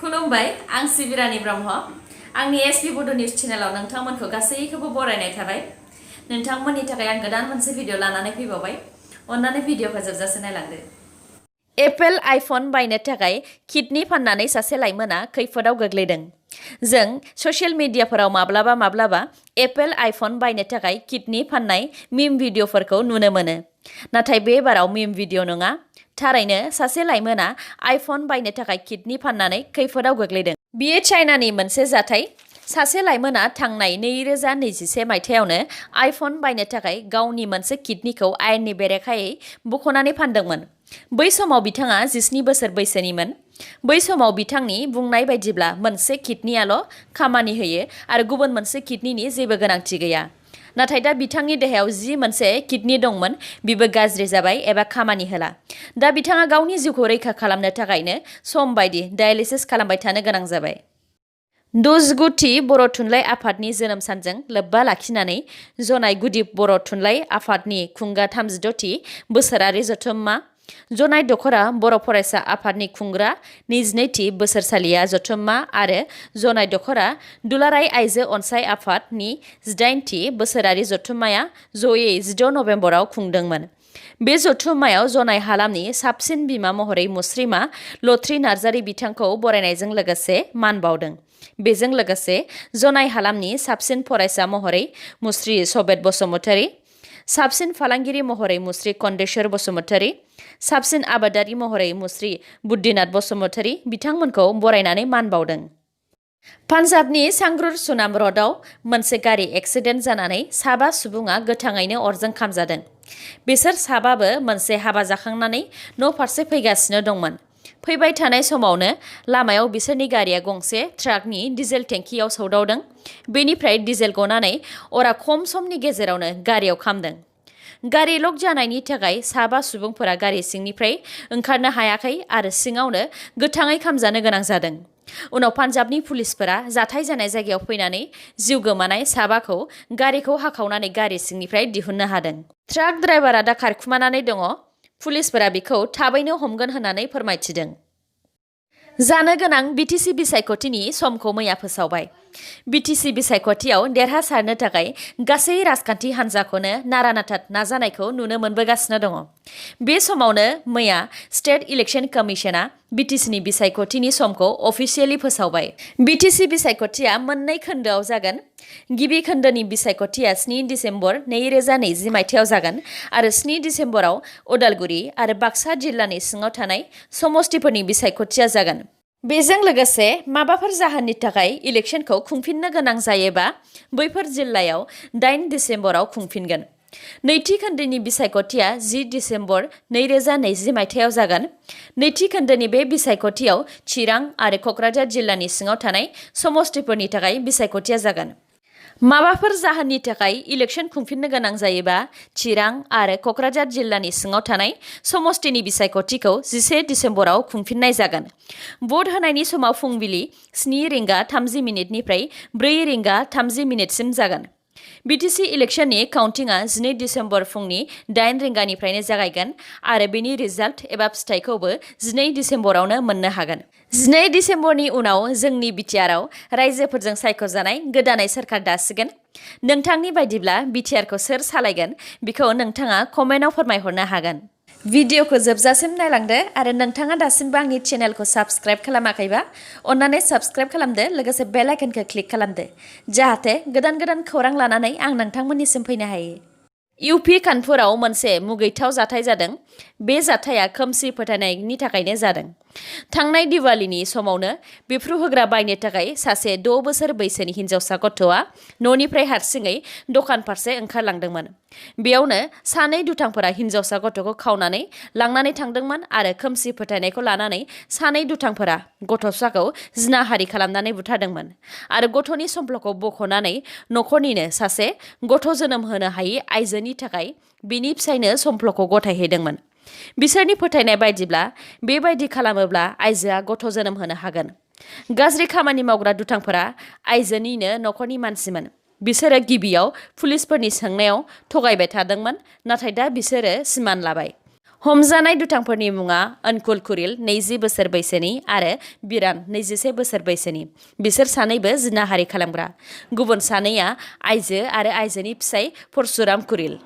खुलुमबाय आं सिबिरानि ब्रह्म आंनि sbbodonews चेनेलाव नोंथांमोनखौ गासैखौबो बरायनाय थाबाय। नोंथांमोननि थाखाय आं गोदान मोनसे भिडिअ लानानै फैबावबाय। अन्नानै भिडिअखौ जोबजासे नायलांदो। एप्पल आइफन बायनो थाखाय किडनि फाननानै सासे लाइमोना खैफोदाव गोग्लैदों। जों ससियेल मिडियाफोराव माब्लाबा एप्पल आइफन बायनो थाखाय किडनि फाननाय मिम भिडिअफोरखौ नुनो मोनो। नाथाय बे बाराव मिम भिडिअ नङा, थारैनो सासे लाइमोना आइफन बायनो थाखाय किडनि फाननानै खैफोदाव गोग्लैदों। बियो चाइनानि मोनसे जाथाय। सासे लाइमोना थांनाय 2021 मायथाइयावनो आइफन बायनो थाखाय गावनि मोनसे किडनिखौ आयेननि बेरेखायै बख'नानै फानदोंमोन। बै समाव बिथाङा 17 बोसोर बैसोनिमोन। बै समाव बिथांनि बुंनाय बायदिब्ला मोनसे किडनियाल' खामानि होयो आरो गुबुन मोनसे किडनिनि जेबो गोनांथि गैया। नाथाय दा बिथांनि देहायाव जि मोनसे किडनि दंमोन बिबो गाज्रि जाबाय एबा खामानि होला। दा बिथाङा गावनि जिउखौ रैखा खालामनो थाखायनो सम बायदि डायालिसिस खालामबाय थानो गोनां जाबाय। 69थि बर' थुनलाइ आफादनि जोनोम सानजों लोब्बा लाखिनानै जनाय गुदि बर' थुनलाइ आफादनि खुंगा 36थि बोसोरारि जथुम्मा, जनाय दख'रा बर' फरायसा आफादनि खुंग्रा 22थि बोसोरसालिया जथुम्मा आरो जनाय दख'रा दुलाराय आइजो अनसाय आफादनि 18थि बोसोरारि जथुम्माया जयै 16 नभेम्बराव खुंदोंमोन। बे जथुम्मायाव जनाय हालामनि साबसिन बिमा महरै मुस्रिमा लथ्रि नार्जारि बिथांखौ बरायनायजों लोगोसे मान बावदों। बेजों लोगोसे जनाय हालामनि साबसिन फरायसा महरै मुस्रि सबेत बसुमतारी, साबसिन फालांगिरि महरै मुस्रि कन्देश्वर बसुमतारी, साबसिन आबादारि महरै मुस्रि बुद्धिनाथ बसुमतारी बिथांमोनखौ बरायनानै मान बावदों। पान्जाबनि सांग्रुर सुनाम र'डआव मोनसे गारि एक्सिडेन्ट जानानै 7 सुबुङा गोथाङैनो अरजों खामजादों। बिसोर 7बो मोनसे हाबा जाखांनानै न' फारसे फैगासिनो दंमोन। फैबाय थानाय समावनो लामायाव बिसोरनि गारिया गंसे ट्राकनि डिजेल टेंकियाव सौदावदों। बेनिफ्राय डिजेल गनानै अरा खम समनि गेजेरावनो गारियाव खामदों। गारि लक जानायनि थाखाय 7 सुबुंफोरा गारि सिंनिफ्राय ओंखारनो हायाखै आरो सिङावनो गोथाङै खामजानो गोनां जादों। उनाव पान्जाबनि पुलिसफोरा जाथाय जानाय जायगायाव फैनानै जिउ गोमानाय 7खौ गारिखौ हाखावनानै गारि सिंनिफ्राय दिहुननो हादों। ट्राक ड्राइभारा दा खारखुमानानै दङ। पुलिसफोरा बिखौ थाबैनो हमगोन होननानै फोरमायथिदों। जानो गोनां BTC बिसायख'थिनि समखौ मैया फोसावबाय। BTC बिसायख'थियाव देरहासारनो थाखाय गासै राजखान्थि हान्जाखौनो नारा-नाथा नाजानायखौ नुनो मोनबोगासिनो दङ। बे समावनो मैया स्टेट इलेक्शन कमिशना BTCनि बिसायख'थिनि समखौ अफिसियेलि फोसावबाय। BTC बिसायख'थिया मोननै खोन्दोआव जागोन। गिबि खोन्दोनि बिसायख'थिया 7 दिसेम्बर 2020 मायथाइयाव जागोन आरो 7 दिसेम्बराव उदालगुरि आरो बाक्सा जिल्लानि सिङाव थानाय समस्तिफोरनि बिसायख'थिया जागोन। बेजों लोगोसे माबाफोर जाहोननि थाखाय इलेक्शनखौ खुंफिननो गोनां जायोबा बैफोर जिल्लायाव 8 दिसेम्बराव खुंफिनगोन। नैथि खोन्दोनि बिसायख'थिया 10 दिसेम्बर 2020 मायथाइयाव जागोन। नैथि खोन्दोनि बे बिसायख'थियाव चिरां आरो क'क्राझार जिल्लानि सिङाव थानाय समस्तिफोरनि थाखाय बिसायख'थिया जागोन। माबाफोर जाहोननि थाखाय इलेक्शन खुंफिननो गोनां जायोबा चिरां आरो क'क्राझार जिल्लानि सिङाव थानाय समस्तिनि बिसायख'थिखौ 11 दिसेम्बराव खुंफिननाय जागोन। भट होनायनि समाव फुंबिलि 7 रिंगा 30 मिनिटनिफ्राय 4 रिंगा 30 मिनिटसिम जागोन। BTC इलेक्शननि काउन्टिंआ 12 दिसेम्बर फुंनि 8 रिंगानिफ्रायनो जागायगोन आरो बेनि रिजाल्ट एबा फिथाइखौबो 12 दिसेम्बरावनो मोननो हागोन। 12 दिसेम्बरनि उनाव जोंनि BTRआव रायजोफोरजों सायख'जानाय गोदानै सोरखार दासिगोन। नोंथांनि बायदिब्ला BTRखौ सोर सालायगोन बेखौ नोंथाङा कमेन्टआव फोरमायहरनो हागोन। भिडिअखौ जोबजासिम नायलांदो आरो नोंथाङा दासिमबो आंनि चेनेलखौ साबस्क्राइब खालामाखैबा अन्नानै साबस्क्राइब खालामदो, लोगोसे बेल आइकनखौ क्लिक खालामदो जाहाथे गोदान खौरां लानानै आं नोंथांमोननिसिम फैनो हायो। UP कानपुराव मोनसे मुगैथाव जाथाय जादों। बे जाथाया खोमसि फोथायनायनि थाखायनो जादों। थांनाय दिवालीनि समावनो बिफ्रु होग्रा बायनो थाखाय सासे 6 बोसोर बैसोनि हिनजावसा गथ'आ न'निफ्राय हारसिङै दखान फारसे ओंखारलांदोंमोन। बेयावनो सानै दुथांफोरा हिनजावसा गथ'खौ खावनानै लांनानै थांदोंमोन आरो खोमसि फोथायनायखौ लानानै सानै दुथांफोरा गथ'साखौ जिनाहारि खालामनानै बुथारदोंमोन आरो गथ'नि समफ्लखौ बख'नानै न'खरनिनो सासे गथ' जोनोम होनो हायै आइजोनि थाखाय बिनि फिसायनो समफ्लखौ गथायहैदोंमोन। बिसोरनि फोथायनाय बायदिब्ला बेबायदि खालामोब्ला आइजोआ गथ' जोनोम होनो हागोन। गाज्रि खामानि मावग्रा दुथांफोरा आइजोनिनो न'खरनि मानसिमोन। बिसोरो गिबियाव पुलिसफोरनि सोंनायाव थगायबाय थादोंमोन, नाथाय दा बिसोरो सिमान लाबाय। हमजानाय दुथांफोरनि मुङा अनकुल कुरिल 20 बोसोर बैसोनि आरो बिरान 21 बोसोर बैसोनि। बिसोर सानैबो जिनाहारि खालामग्रा। गुबुन सानैया आइजो आरो आइजोनि फिसाय परशुराम कुरिल।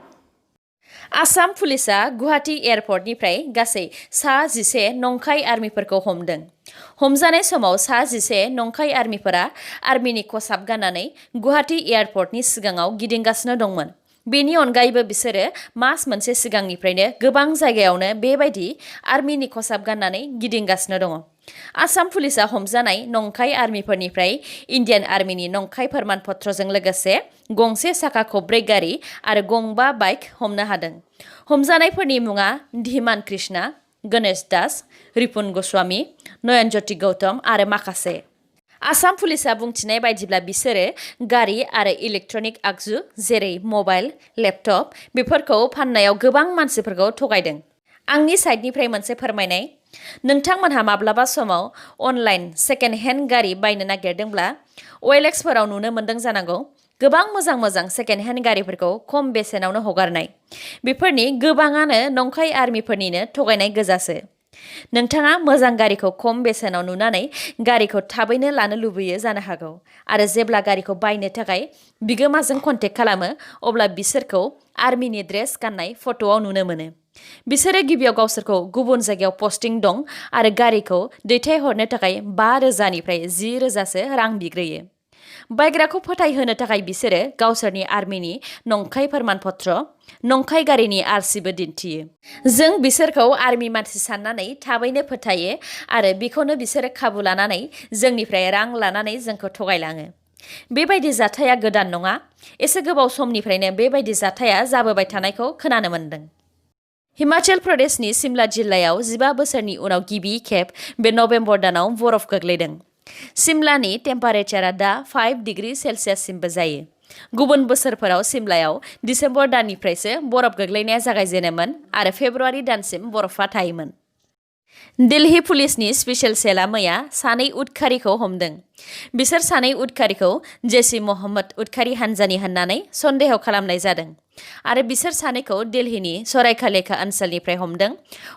आसाम पुलिसा गुवाहाटी एयारपर्टनिफ्राय गासै 11 नंखाय आर्मिफोरखौ हमदों। हमजानाय समाव 11 नंखाय आर्मिफोरा आर्मिनि खसाब गाननानै गुवाहाटी एयारपर्टनि सिगाङाव गिदिंगासिनो दंमोन। बेनि अनगायैबो बिसोरो मास मोनसे सिगांनिफ्रायनो गोबां जायगायावनो बेबायदि आर्मिनि खसाब गाननानै गिदिंगासिनो दङ। आसाम पुलिसा हमजानाय नंखाय आर्मिफोरनिफ्राय इन्डियान आर्मिनि नंखाय फोरमान पत्रजों लोगोसे गंसे साखा खबब्रै गारि आरो गंबा बाइक हमनो हादों। हमजानायफोरनि मुङा धीमान कृष्णा, गणेश दास, रिपुन गस्वामी, नयनज्योति गौतम आरो माखासे। आसाम पुलिसा बुंथिनाय बायदिब्ला बिसोरो गारि आरो इलेक्ट्रनिक आगजु जेरै मबाइल, लेपटप बेफोरखौ फाननायाव गोबां मानसिफोरखौ थगायदों। आंनि साइडनिफ्राय मोनसे फोरमायनाय। नोंथांमोनहा माब्लाबा समाव अनलाइन सेकेन्ड हेन्ड गारि बायनो नागिरदोंब्ला OLXफोराव नुनो मोन्दों जानांगौ। गोबां मोजां सेकेन्ड हेन्ड गारिफोरखौ खम बेसेनावनो हगारनाय। बेफोरनि गोबाङानो नंखाय आर्मिफोरनिनो थगायनाय गोजासो। नोंथाङा मोजां गारिखौ खम बेसेनाव नुनानै गारिखौ थाबैनो लानो लुबैयो जानो हागौ आरो जेब्ला गारिखौ बायनो थाखाय बिगोमाजों कन्टेक्ट खालामो अब्ला बिसोरखौ आर्मिनि ड्रेस गाननाय फट'आव नुनो मोनो। बिसोरो गिबियाव गावसोरखौ गुबुन जायगायाव पस्टिं दं आरो गारिखौ दैथायहरनो थाखाय 5,000निफ्राय 10,000सो रां बिग्रोयो। बायग्राखौ फोथायहोनो थाखाय बिसोरो गावसोरनि आर्मिनि नंखाय फोरमान पत्र, नंखाय गारिनि आरसिबो दिन्थियो। जों बिसोरखौ आर्मि मानसि साननानै थाबैनो फोथायो आरो बेखौनो बिसोरो खाबु लानानै जोंनिफ्राय रां लानानै जोंखौ थगायलाङो। बेबायदि जाथाया गोदान नङा। एसे गोबाव समनिफ्रायनो बेबायदि जाथाया जाबोबाय थानायखौ खोनानो मोन्दों। हिमाचल प्रदेशनि सिमला जिल्लायाव 15 बोसोरनि उनाव गिबि खेब बे नबेम्बर दानाव बरफ गोग्लैदों। सिमलानि टेम्पारेचारा दा 5 डिग्री सेल्सियाससिमबो जायो। गुबुन बोसोरफोराव सिमलायाव दिसेम्बर दाननिफ्रायसो बरफ गोग्लैनाया जागायजेनोमोन आरो फेब्रुआरि दानसिम बरफा थायोमोन। दिल्ली पुलिसनि स्पेशल सेलआ मैया 2 उदखारिखौ हमदों। बिसोर 2 उदखारिखौ जैश ए मोहम्मद उदखारि हान्जानि होननानै सन्देह खालामनाय जादों आरो बिसोर 2खौ दिल्लीनि सरायखालेखा ओनसोलनिफ्राय हमदों।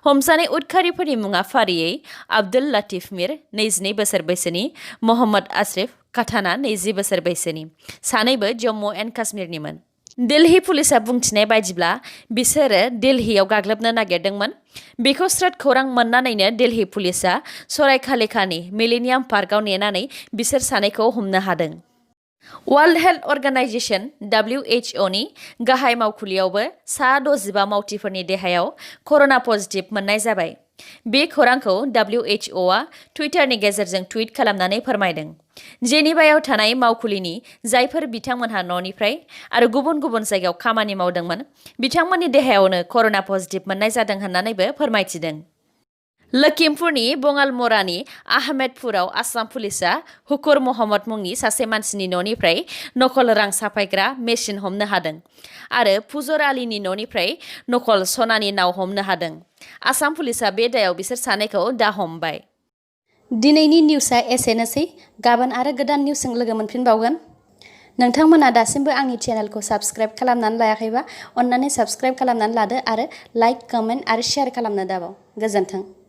हमजानाय उदखारिफोरनि मुङा फारियै आब्दुल लतीफ मिर 22 बोसोर बैसोनि, मोहम्मद आशरिफ काथाना 20 बोसोर बैसोनि। 2बो जम्मु एन्ड काश्मीरनिमोन। दिल्ली पुलिसा बुंथिनाय बायदिब्ला बिसोरो दिल्लीयाव गाग्लोबनो नागिरदोंमोन। बेखौ स्रोद खौरां मोननानैनो दिल्ली पुलिसा सरायखालेखानि मिलेनियाम पार्कआव नेनानै बिसोर 2खौ हमनो हादों। वर्ल्ड हेल्थ अर्गेनाइजेशन WHOनि गाहाय मावखुलियावबो 65 मावथिफोरनि देहायाव कर'ना पजिटिभ मोननाय जाबाय। बे खौरांखौ WHOआ टुइटारनि गेजेरजों टुइट खालामनानै फोरमायदों। जेनेभायाव थानाय मावखुलिनि जायफोर बिथांमोनहा न'निफ्राय आरो गुबुन जायगायाव खामानि मावदोंमोन बिथांमोननि देहायावनो कर'ना पजिटिभ मोननाय जादों होननानैबो फोरमायथिदों। लखिमपुरनि बङालमरानि आहमेदपुराव आसाम पुलिसा हुकुर महम्मद मुंनि सासे मानसिनि न'निफ्राय नकल रां साफायग्रा मेसिन हमनो हादों आरो फुजर आलीनि न'निफ्राय नकल सनानि नाव हमनो हादों। आसाम पुलिसा बे दायाव बिसोर 2खौ दा हमबाय। दिनैनि निउसआ एसेनोसै। गाबोन आरो गोदान निउसजों लोगो मोनफिनबावगोन। नोंथांमोना दासिमबो आंनि चेनेलखौ साबस्क्राइब खालामनानै लायाखैबा अन्नानै साबस्क्राइब खालामनानै लादो आरो लाइक, कमेन्ट आरो शेयार खालामनो दाबाव। गोजोन्थों।